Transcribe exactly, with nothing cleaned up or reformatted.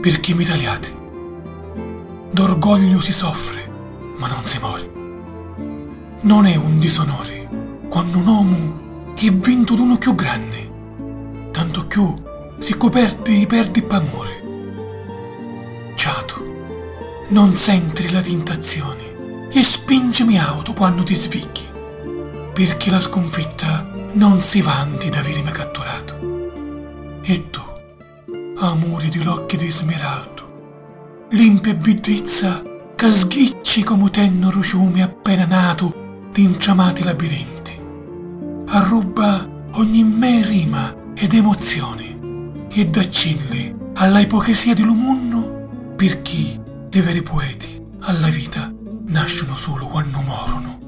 pirchì mi taliati. D'orgogliu si soffri, ma non si mori. Non è un disonori quannu un omu è vintu d'unu chiù granni, tantu chiù si cu perdi, perdi p'amuri. Ciatu, non sentiri la tintazioni e spingimi autu quannu ti svigghi, pirchì la scunfitta non si vanti d'avirimi catturatu. E tu, amuri di l'occhi di smiraldu, limpi e biddizza ca sghicci comu tennuru ciumi appena natu dintra mati labirinti. Arrubba ogni me rima ed emozioni e daccilli alla ipocrisia di lu munnu, pirchì li veri pueti alla vita nasciunu sulu quannu morunu.